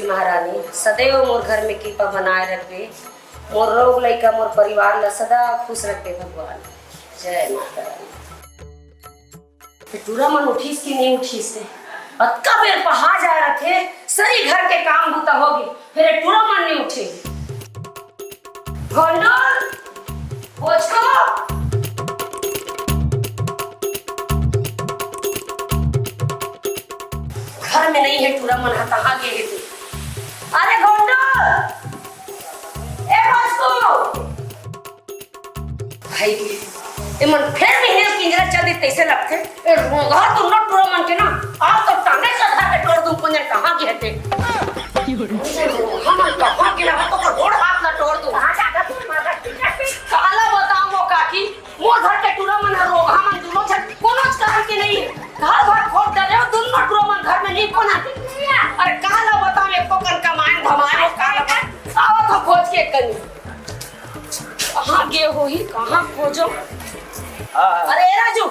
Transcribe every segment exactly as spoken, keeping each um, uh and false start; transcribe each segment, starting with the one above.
महारानी, सदैव मोर घर में कृपा बनाए रखबे। मोर रोग लइका, मोर परिवार ला सदा खुश रखबे भगवान। जय माता रानी। ये टूरा मन उठिस कि नहीं उठिस हे? अतका बेर पहा जाए रथे, सरी घर के काम बूता होगे, फेर ये टूरा मन नहीं उठे। गोंडूर, बोचकू, घर में नहीं हे टूरा मन, कहाँ गे हे ते? अरे गोंडूर, ए बोचकू, भाई, एमन फेर बिहने पिंजरा चल दे तइसे लगथे। ए रोगहा दुनो टूरा मन के ना, आप तो टांगे से धर के टोर दूं, पंजन कहाँ गे हे ते? हमन कहाँ गे हे, तो कर गोड़ हाथ ला टोर दूं। काला बताओ वो काकी, मोर घर के टूरा मन ह रोगहा मन दुनो झन कोनो च काम के नहीं हे। घर भर खोद डरे हो, दुनो टूरा मन घर में नहीं कोन आथे। अरे काला बताओ, एको कन कमाए धमाए हो, काला बताओ। आवत हो खोज के कनी। कहाँ गे होही, कहाँ खोजो? हाँ, हाँ। अरे राजू,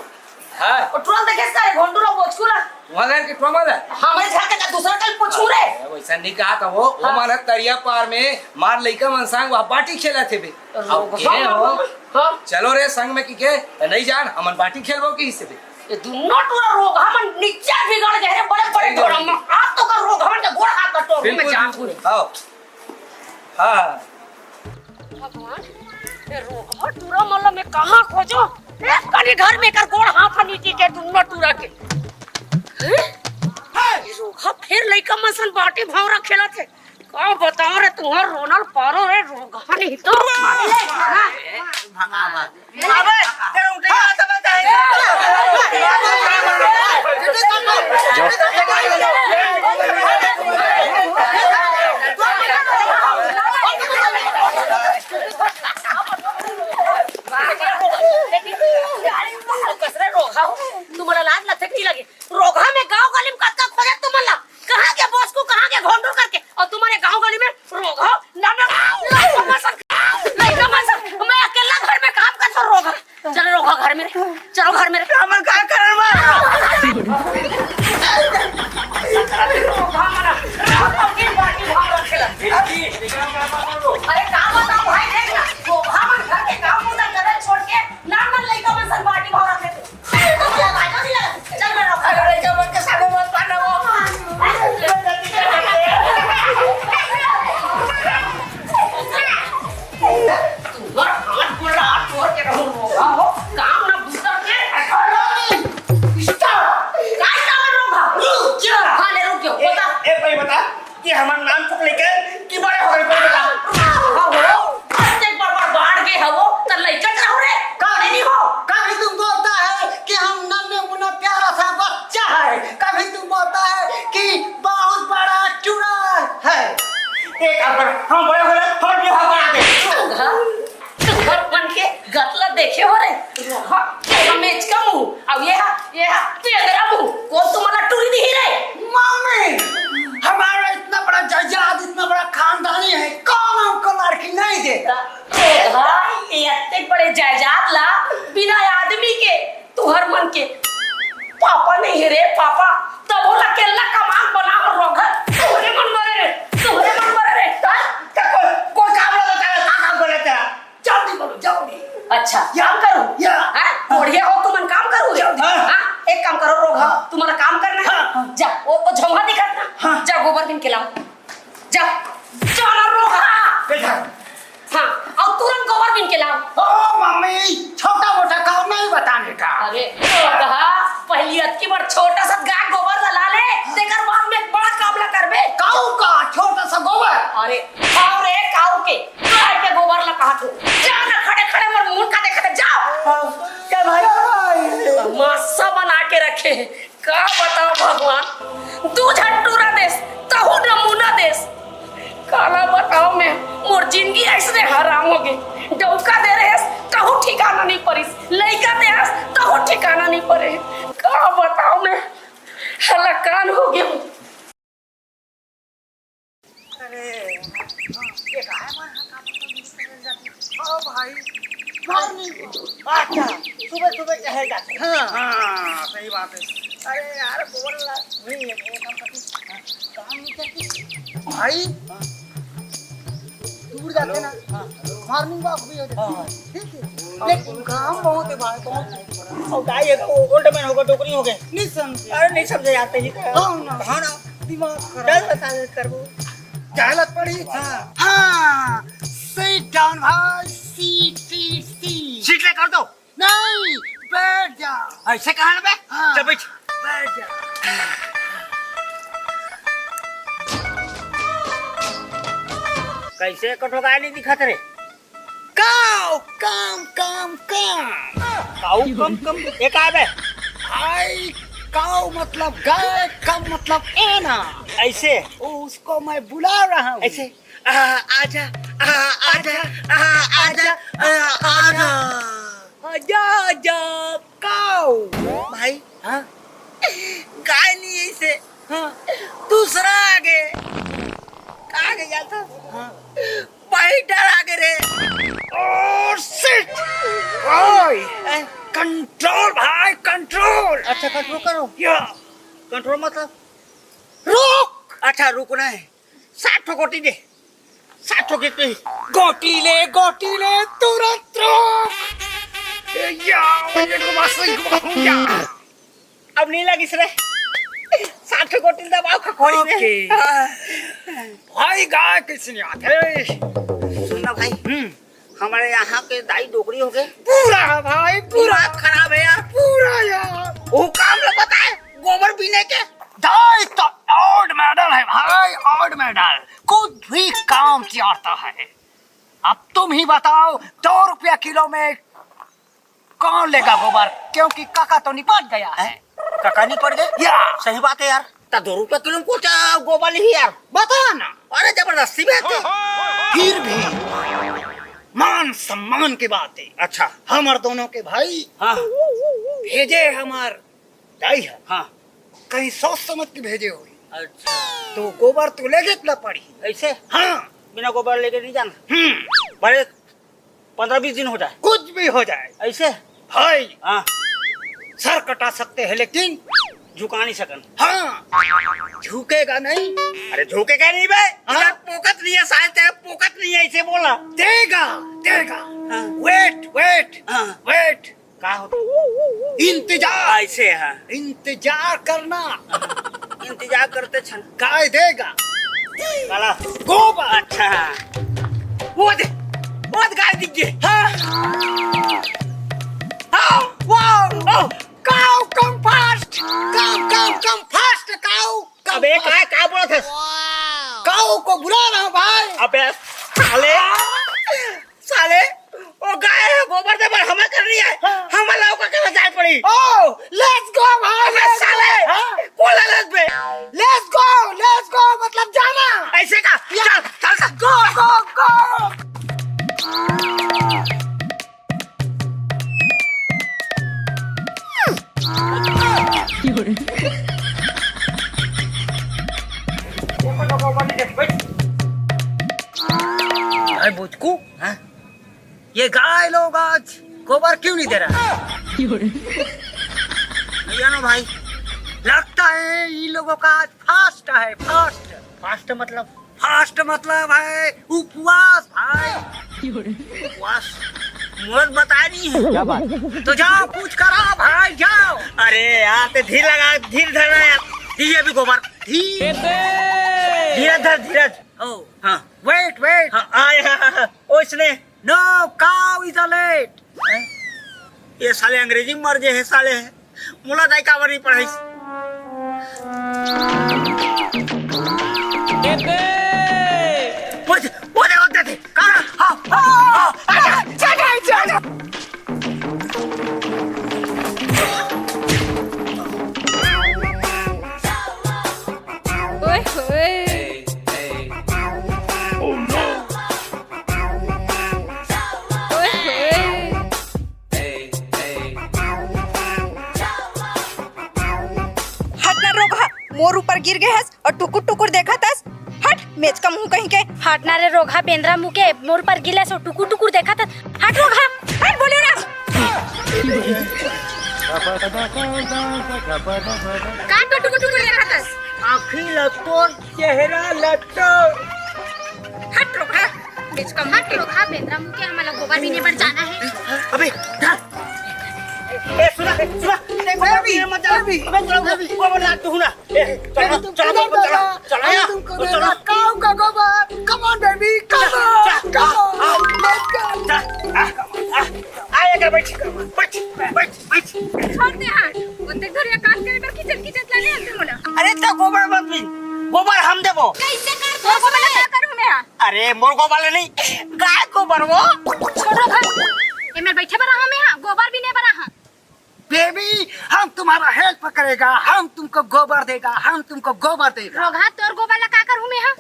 हाँ। वो टूरा ल देखेस का रे, गोंडूर अउ बोचकू ला? वहाँ घर के टूरा मन ला? हमरे घर के का दूसरा कल पूछू रे? अरे, वैसा नहीं कहा था वो। वो हाँ। मन ह तरिया पार में मार लइका मन संग वहाँ बाटी खेलत हे बे। अब रोगहा के मन हो? हाँ। चलो रे संग में कहिके, त नहीं जान, हमन बाटी खेलबो कहिस हे बे। ये दुनो टूरा रोगहा मन निच्चट बिगड़ गे रे, बड़े बड़े बिगड़ गे। टूरा मन। आज तो कर रोगहा मन के गोड़ हाथ ला टोर दूं मैं। बिल्कुल, जान बिल्कुल। पूरे। आओ। हाँ। भगवान, ये रोगहा टूरा मन ला मैं कहाँ खोजो? एक कनी घर में कर गोड़ हाथ नी टिके दुनो टूरा के। हैं? ये रोगहा फेर लइका मन सन बाटी भौंरा खेलत हे। का बताओ रे, तुंहर रोना ल पारो रे, रोगहा नहीं तो। अबे, तेरा उठे का तब जाए। कसरे रोगहा हो, तुम्हारा लाज लगथे कि नहीं लगे? रोगहा में गांव गली में कतका खोजे तुमन ला, कहाँ के बोचकू, कहाँ के गोंडूर करके, अउ तुम्हर गांव गली में रोगहा, ना, ना, लइका मन सन, लइका मन सन, मैं अकेला घर में काम करथों रोगहा। चलो रोगहा घर में रे, चलो घर में रे। हमन का करन बा? रोगहा मन, रोगहा की बाटी भाव रखेला। अरे का बताओ भाई, देख ना, रोगहा मन घर के काम बूता करे छोड़ के, नान नान लइका मन सन बाटी भाव रखे। चल, मैं रोगहा घर के सामने मत पाना वो। तुम्हारा हाथ गोड़ हाथ तोड़ के रहूं रोगहा हो, काम ना बूता के, अठोर नहीं। इस्ता, काय काम रोगहा? रुक जा। हाँ, ले रुक जाओ, ए, बता। ए, भाई बता। कि हमर नाम चुक लेके कि बड़े हो गए, कोई बता। हाँ हो, अतेक बड़ बड़ बाढ़ गे हवो, त लइका का हो रे? कभी नहीं हो। कभी तुम बोलता है कि हम नन्हे मुन्ना प्यारा सा बच्चा है, कभी तुम बोलता है कि बहुत बड़ा चूड़ा है। एक बार हम बड़े हो गए, हम भी हम बना दे। हाँ? तुंहर मन के गतला देखे हो रे, रोगहा, तोला मेचका मुंह, अउ ये हा, ये हा, तेंगरा मुंह, कोन तुम्हारा टूरी दिही रे? मम्मी, हमारा इतना बड़ा जायदाद, इतना बड़ा खानदानी है, कौन हमको लड़की नहीं देता? रोगहा, ये अतेक बड़े जायदाद ला बिना आदमी के तुंहर मन के पापा नहीं हे रे पापा, तब ओला केला कमान बना हो रोगहा। तुंहरे मन मरे रे, तुंहरे मन मरे रे। हाँ? तो कोई, कोई काम वाला का, का काम बोले तेरा? जल्दी बोलो, जल्दी। अच्छा, या। काम करूं? या। हाँ? बढ़िया हो, तुमन काम करो रे। जल्दी। हाँ। हाँ? एक काम करो रोगहा, हाँ। तुम्हारा काम करना है। हाँ। जा, वो, वो झोंगा दिखत ना? हाँ। जा, गोबर बिन के लाओ। जा, जा ना रोगहा। बैठा। हाँ, अउ तुरंत गोबर बिन के लाओ। ओ मम्मी, छोटा मोटा काम नहीं बताने का। अरे, रोगहा, पहली अतकी बार छोटा सा गाय गोबर ला, ला ले, तेकर बाद में बड़ा काम ला करबे। काऊ का छोटा सा गोबर? अरे, काऊ रे, काऊ के, गाय के गोबर ला कहा तू। जा ना, खड़े खड़े मोर मुंह का देखत, जा। हाँ, क्या भाई? तमाशा बना के रखे हैं। का बताओ भगवान, दू झन टूरा देस, तहू नमूना देस। काला बताओ मैं, मोर जिंदगी अइसने हराम होगे। डउका दे रहेस, तहू ठिकाना नहीं परिस। लइका दे हस, तहू ठिकाना नहीं परे। का बताओ मैं, हलाकान होगे हूँ। अरे, ये गाय मन ह का बोलथे, मिस करे जाथे। ओ भाई, morning। अच्छा, सुबह सुबह चहे जाथे। हाँ। हाँ, सही बात है। अरे यार, बोल ना। वही है, ये काम करती। हाँ, काम नहीं करती। भाई, दूर जाते ना, मॉर्निंग वॉक भी हो जाती है। हाँ। ठीक है, लेकिन काम बहुत है भाई, बहुत। और गाय है, वो ओल्ड मैन होगा, डोकरी हो गए। नहीं समझे। अरे, नहीं समझे यार, तही तो। हाँ ना। हाँ ना। दिमाग खराब। चल, बता दे, करबो। चलत पड़ी। हाँ। हाँ, sit down भाई, सीट, सीट, सीट। सीट ले कर दो। नहीं, बैठ जा। ऐसे कहा ना बे? हाँ। चल बैठ। बैठ जा। कैसे कटो गाय नहीं दिखत रे? काऊ, काम, काम, काम। काऊ कम, कम, ये का बे? आई, काऊ मतलब गाय, कम मतलब एना। ऐसे? ओ, उसको मैं बुला रहा हूँ। ऐसे? आ, आजा, आ, आजा, आ, आजा, आ, आजा। आजा, आजा, काऊ। भाई, हाँ? गाय नहीं है इसे। हाँ। दूसरा आगे। कहाँ गया था? हाँ। भाई, डर आगे रे। Oh, shit! ओए, ए? Control भाई, control। अच्छा, control करो। या। Control मतलब? रुक। अच्छा, रुकना है। सात ठो गोटी दे, सात ठो गोटी। गोटी ले, गोटी ले, तुरंत रुक। ए, या, ये घुमा, सही घुमा, या। अब नहीं लगिस रे। सात ठो गोटी दबाओ खखोरी में। OK। हाँ। भाई, गाय किसने आते? सुन ना भाई, हम्म। हमारे यहाँ के दाई डोकरी हो गए। पूरा है भाई, पूरा। दिमाग खराब है यार। पूरा यार। वो काम लो बताए, गोबर बीने के। दाई तो old model है भाई, old model। कुछ भी काम कियारता है। अब तुम ही बताओ, दो रुपया किलो में कौन लेगा गोबर? क्योंकि काका तो निपट गया है। हैं? काका निपट गए? या। सही बात है यार। ता दो रुपया किलो में कौन सा गोबर ली यार? बता ना। अरे जबरदस्ती में आते। फिर भी मान सम्मान की बात है। अच्छा। हमर दोनों के भाई हाँ। भेजे हमर दाई है। हाँ। कहीं सोच समझ के भेजे होई। अच्छा। तो गोबर तो लेगे ला पड़ी। ऐसे? हाँ। बिना गोबर लेके नहीं जाना। हम्म। बड़े पन्द्रह बीस दिन हो जाए। कुछ भी हो जाए। ऐसे? हाय। हाँ। सर कटा सकते हैं लेकिन झुका नहीं सकन। हाँ। झुकेगा नहीं। अरे झुकेगा नहीं बे। हाँ। इधर पोकत नहीं है, शायद तेरा पोकत नहीं है, इसे बोला। देगा, देगा। हाँ। Wait, wait, हाँ। Wait। का होता? इंतजार। ऐसे है। इंतजार करना। इंतजार करते छन। गाय देगा। काला। गोबर। अच्छा। वो दे, वो दे गाय दिख गई। हाँ। हाँ, wow। ओ। Cow, come fast। Come, come, come fast, cow। Come अबे, fast। काय, काय बोलत हस? Cow को बुला रहा हूँ भाई। अबे, साले। साले, वो गाय है, गोबर दे बर हमें करनी है। हाँ। हमें लौका के जाए पड़ी। Oh, let's go भाई, अबे let's साले, go। हाँ। बोला let's बे। Let's go, let's go, मतलब जाना। ऐसे का? या। चल, चल, चल। Go, go, go। अरे बुचकू, हाँ? ये गाय लोग आज गोबर क्यों नहीं दे रहा? भैया ना भाई, लगता है इन लोगों का आज फास्ट है, फास्ट। फास्ट मतलब? फास्ट मतलब है उपवास भाई। उपवास? मुहूर्त बता नहीं है। क्या बात? तो जाओ, कुछ करो भाई, जाओ। अरे यार, ते धीर लगा, धीर धरना यार। धीरे भी गोबर। धीरे। धीरज धर, धीरज। ओ। हाँ। Wait, wait। हाँ, आया। ओ, इसने। No, cow is a late। हैं? ये साले अंग्रेजी में मर गए हैं, साले। मोला दाई काबर नहीं पढ़ाई? वो दे, वो दे, वो दे, दे। कहाँ? हाँ, हाँ, हाँ, हाँ, चल, चल, चल। ओए होए। ओए होए। हट ना रोगहा, मोर ऊपर गिर गए हस और टुकुर टुकुर देखत हस। हट, मेचका मुंह कहीं के। हट ना रे रोगहा, बेंदरा मुंह के, मोर ऊपर गिर गए हस और टुकुर टुकुर देखत हस। हट रोगहा, हट, बोलियो ना। का टुकुर टुकुर देखत हस? आँखी ल तोर, चेहरा ल तोर। हट रोगहा, बीच का हट रोगहा, बेंदरा मुके, हमला गोबर बीने बर जाना हे। अबे, धर। ए, सुना, सुना, ए, गोबर बीने मत जा। अबे, चलो, गोबर ला तू ना। ए, चलो, चलो, चलो, चलो, चलो, काऊ का गोबर, come on baby, come on, come on, let's go। आ, आ, आ, आ, एक बार बैठ, बैठ, बैठ, बैठ। छोड़ दे हाँ, ओतेक दूर ये काम करे बर किचन, किचन ला ले आते मोला। अरे तो गोबर मत बीन, गोबर हम देबो। कैसे कर दो गोबर ला का करूँ मैं हाँ? अरे मोर गोबर नहीं, गाय गोबर वो। छोड़ो घर, ए मैं बैठे बर हाँ मैं हाँ, गोबर बीने बर हाँ। बेबी, हम तुम्हारा हेल्प करेगा, हम तुमको गोबर देगा, हम तुमको गोबर देगा। रोगहा, तोर गोबर ला का करहूँ मैं हा?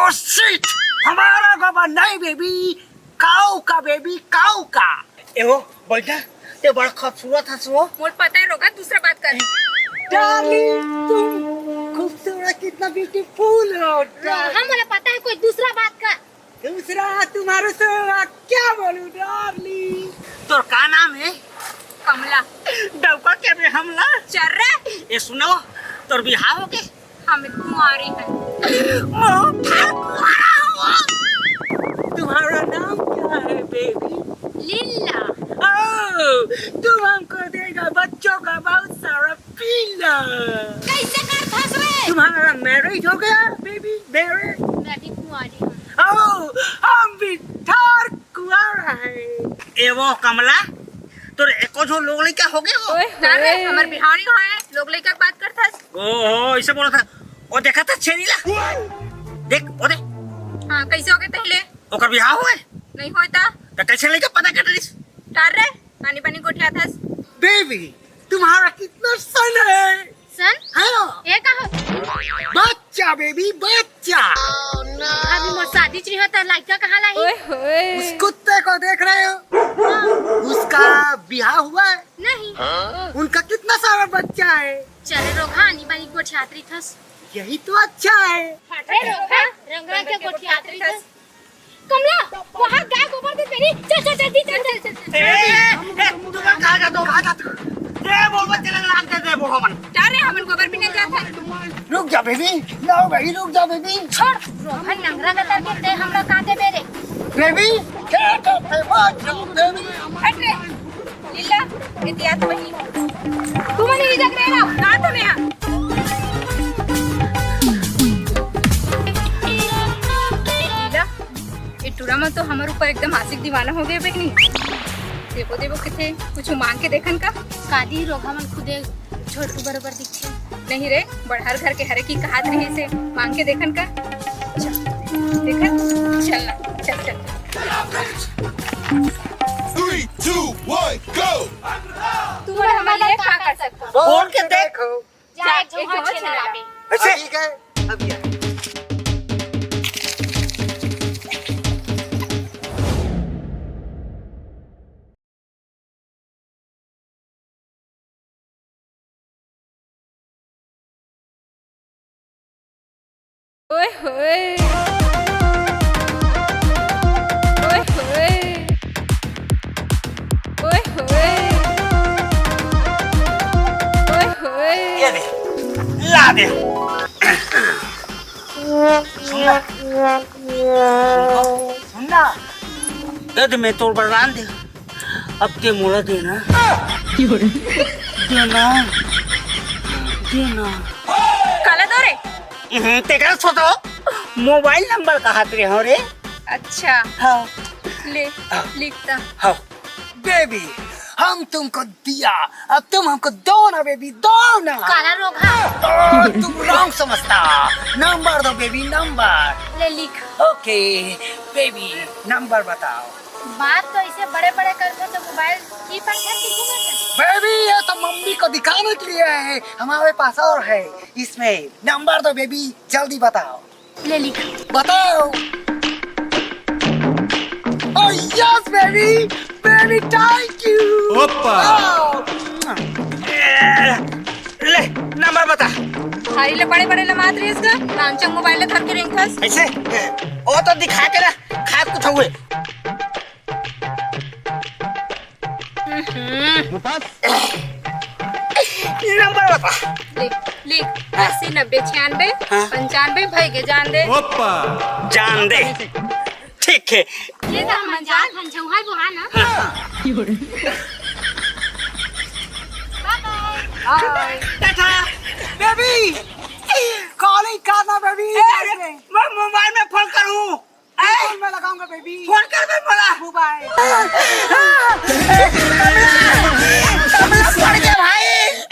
ओ शिट, हमारा गोबर नहीं बेबी, काऊ का बेबी, काऊ का। ए वो, बैठा, ते बड़ा खूबसूरत हस वो। मोर पता है रोगहा, दूसरा बात कर। डार्लिंग, तुम खूबसूरत, कितना ब्यूटीफुल हो। रोगहा, मोला पता है, कोई दूसरा बात कर। दूसरा तुम्हारे से क्या बोलूं डार्लिंग। तोर का नाम है? कमला। डौका के बे हमला? चल रे। ए सुनो, तोर बिहाव हो गे? हम कुंवारी हैं। तुम्हारा नाम क्या है बेबी? लीला। ओ, तुम हमको देगा बच्चों का बहुत सारा पीला। कैसे कर फंस रहे? तुम्हारा मैरिज हो गया बेबी? मैरिज? मैं भी कुंवारी हूँ। ओ, हम भी ठार कुंवारा है। ए वो कमला, तोर एको झो लोग लइका हो गए वो? ओए ना रे, होए। हमर बिहाव नहीं होए, लोग लइका के बात करथस। ओहो, ऐसे बोला था। ओ देखा था छेरी ला। देख, ओ दे। हाँ, कैसे हो गए पहले? ओकर बिहाव होए? नहीं होए ता। तो कैसे लइका पता कर रही? टार रे, पानी पानी गोठिया थस। बेबी, तुम्हारा कितना सन है? सन? हाँ। ये का हो? बच्चा बेबी, बच्चा। अभी मोर शादी च नहीं होता, लइका कहाँ लाई? ओए होए। उस कुत्ते को देख रहे हो? हाँ। उसका बिहाव हुआ है? नहीं। उनका कितना सारा बच्चा है? चले रोगहा, आनी बानी गोठियात रहिथस। यही तो अच्छा है। अरे रोगहा, रंगरा के गोठियात रहिथस। कमला, वहाँ गाय गोबर दे तेरी। चल, चल, जल्दी चल, चल, चल, चल। ए, ए, तू कहाँ जात हो? कहाँ जात हो? ए, बोल, बोल, चले लाग दे, दे, बोल, हमन। जा रे, हमन गोबर बीने जात हन। रुक जा, बेबी। No, बेबी, रुक जा, बेबी। छोड़, रोगहा नंगरा गतर के ते हमला का देबे रे? बेबी, क्या करते हो? बेबी। हट रे। लीला, एती आ तो बहिनी। तुमन इही जग रहे ना, ना तो मैं हाँ। लीला, ए टूरा मन तो हमर ऊपर एकदम आशिक दीवाना हो गए बहिनी। देबो देबो किथे, कुछ मांग के देखन का? कादी रोगहा मन खुदे छोटू बरोबर दिखथे। नहीं रे, बड़हर घर के हरे की कहात रही से मांग के देखन का। चल, देखन, चल ना, चल, चल। Three, two, one, go! तू मन हमर लिए का कर सकत हो? बोल के देख। जा, एक झन मछली लाबे। अच्छा। ठीक है, अभी आ। ओए होए। ओए होए। ओए होए। ओए होए। ये दे, ला दे। सुन ना। सुन ना। दे दे, मैं तोर बर रांध दे। अब ते मोला देना। देना। देना। काला दो रे? हम्म, तेकरा छोटो मोबाइल नंबर कहात रहे हो रे? अच्छा। हाँ। ले, हाँ। लिखता। हाँ। बेबी, हम तुमको दिया, अब तुम हमको दो ना बेबी, दो ना। काला रोगहा। ओ, तुम रॉन्ग समझता। नंबर दो बेबी, नंबर। ले लिख। ओके, बेबी, नंबर बताओ। बात तो ऐसे बड़े-बड़े करते तो मोबाइल की पर क्या सीखूंगा मैं? बेबी, ये तो मम्मी को दिखाने के लिए है, हमारे पास और है। इसमें नंबर दो बेबी, जल्दी बताओ। ले लिख। बताओ। Oh yes baby, baby thank you। ओप्पा। Oh। ले, नंबर बता। हारी ले बड़े बड़े लमात रहिस गा, नानचंग मोबाइल ले धर के रेंगथस। ऐसे? ओ तो दिखा के ना, खात कुछ हुए। हम्म। नंबर बता। लिख, लिख। हाँ। अस्सी नब्बे छियानबे, हाँ। पंचानबे, भई गे जान दे। जान दे। ठीक है। ये तो हम जान, हम जौहाई बुहा ना। हाँ। Bye bye। Bye। Tata. Baby, calling करना baby। ए, मैं मोबाइल में फोन करूँ। ए, फोन में लगाऊंगा baby। फोन कर बे मोला। Bye bye। कमला, कमला पड़ गया भाई।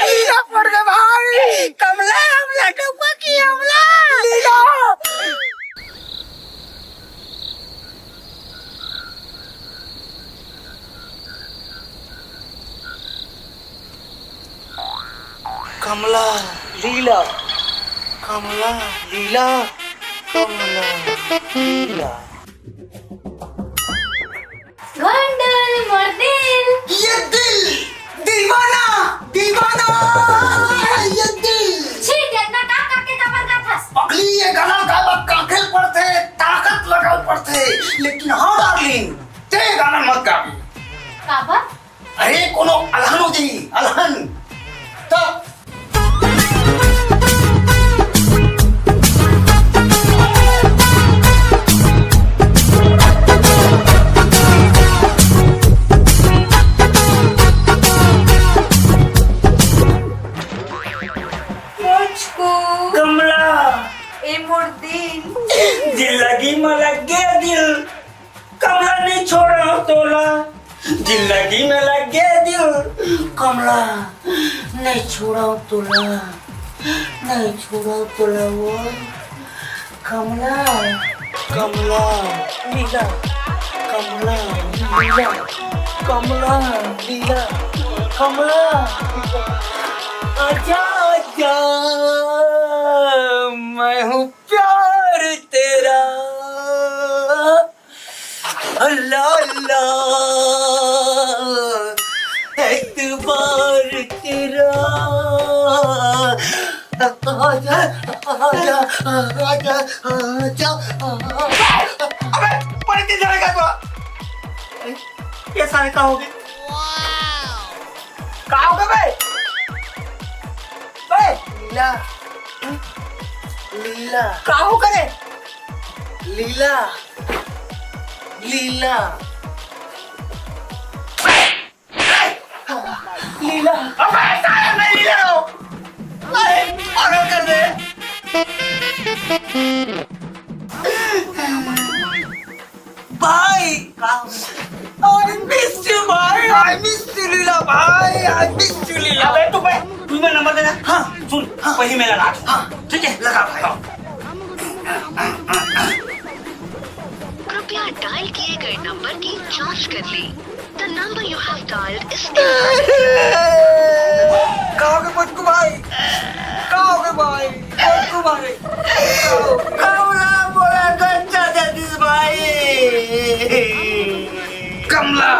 लीला पड़ गया भाई। कमला, हमला डुबा की हमला। लीला। कमला, लीला, कमला, लीला, कमला, लीला। गोंडल मोर दिल। ये दिल दीवाना, दीवाना है ये दिल। छी, इतना का करके कमर का फंस। पगली, ये गाना गावा काखे पड़थे, ताकत लगाव पड़थे। लेकिन हाँ darling, ते गाना मत गाबे। काबर? अरे कोनो अलहन हो जाई, अलहन। त मुझको कमला। ए मोर दिल। दिल लगी म लग गया दिल। कमला नहीं छोड़ा तोला। दिल लगी में लग गया दिल। कमला नहीं छोड़ा तोला। नहीं छोड़ा तोला वो। कमला, कमला, लीला, कमला, लीला, कमला, लीला, कमला, लीला। आजा, आजा, मैं हूँ प्यार तेरा। अल्लाह, अल्लाह, एतबार तेरा। आजा, आजा, आजा, आजा। अबे, पलटी जाएगा तो। ये साले का हो गए? का हो गए बे? बे, लीला, लीला। का हो गए? लीला, लीला, लीला। अबे साले, मैं लीला हूँ। अरे, पागल कर दे। भाई, I miss you भाई, I miss you लीला भाई, I miss you लीला। अबे तू बे, तू मेरा नंबर देना। हाँ, सुन, हाँ। वही मेरा राज। हाँ, ठीक है, लगा भाई। हाँ। कृपया डायल किए गए नंबर की जांच कर लें। The number you have dialed is invalid। का हो गए पटकू भाई? का हो गए भाई? पटकू भाई। कमला बोला गच्चा दे दिस भाई। कमला।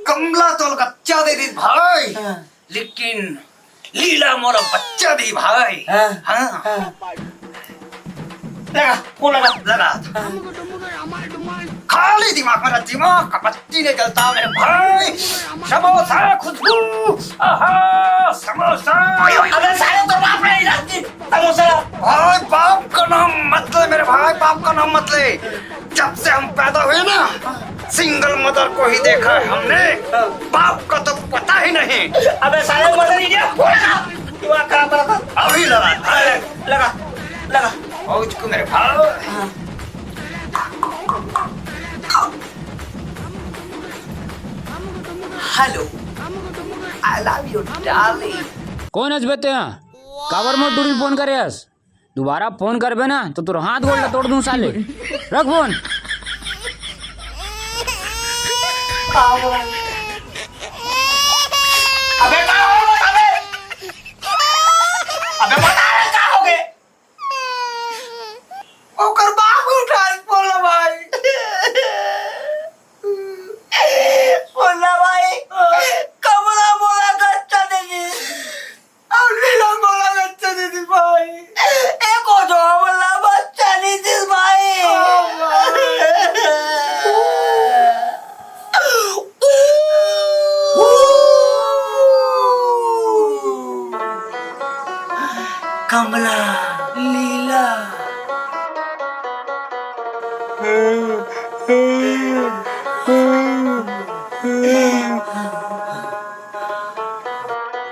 कमला तोला गच्चा दे दी भाई, हाँ। लेकिन लीला मोला बच्चा दी भाई। हाँ। हाँ। हाँ। लगा, वो लगा, लगा। हाँ। खाली दिमाग, मेरा दिमाग का बत्ती नहीं जलता मेरे भाई। समोसा खुशबू, आहा, समोसा। अबे साले, तो बाप ने ही रख दी। समोसा। भाई, बाप का नाम मत ले मेरे भाई, बाप का नाम मत ले। जब से हम पैदा हुए ना, सिंगल मदर को ही देखा है हमने। बाप का तो पता ही नहीं। अबे साले, मदर ही नहीं, बोला। दिमाग खराब करा था। अभी लगा। अरे, लगा, लगा। पहुंच को मेरे भाई। Hello, I love you, darling। कौन हस बे तें? काबर मोर टूरी फोन करे हस? दोबारा फोन करबे ना तो तोर हाथ गोड़ ला तोड़ दूं साले। रख फोन। अबे का हो गए? अबे बता रे का हो गए? ओकर बाप उठा बोला भाई। बोला भाई, कमला बोला गच्चा दे दी। अब लीला बोला गच्चा दे दी भाई। एको जो बोला बच्चा नहीं दिस भाई।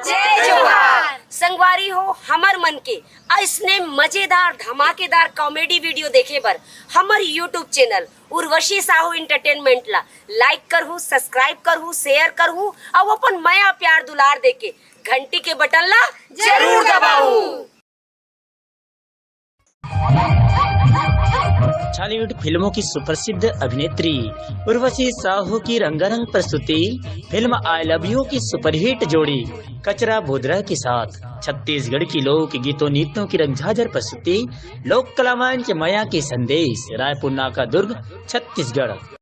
जय जोहार। संगवारी हो, हमर मन के अइसने मजेदार धमाकेदार कॉमेडी वीडियो देखे बर हमर YouTube channel Urvashi Sahu entertainment ला लाइक करहू, सब्सक्राइब करहू, शेयर करहू, अउ अपन मया प्यार दुलार देके घंटी के बटन ला जरूर दबाऊ। छॉलीवुड फिल्मों की सुप्रसिद्ध अभिनेत्री उर्वशी साहू की रंगारंग प्रस्तुति फिल्म आई लव यू की सुपरहिट जोड़ी कचरा भोदरा के साथ छत्तीसगढ़ की लोक गीतों नृत्यों की रंगझाझर प्रस्तुति लोक कला मंच मया के संदेश, रायपुर नाका दुर्ग, छत्तीसगढ़।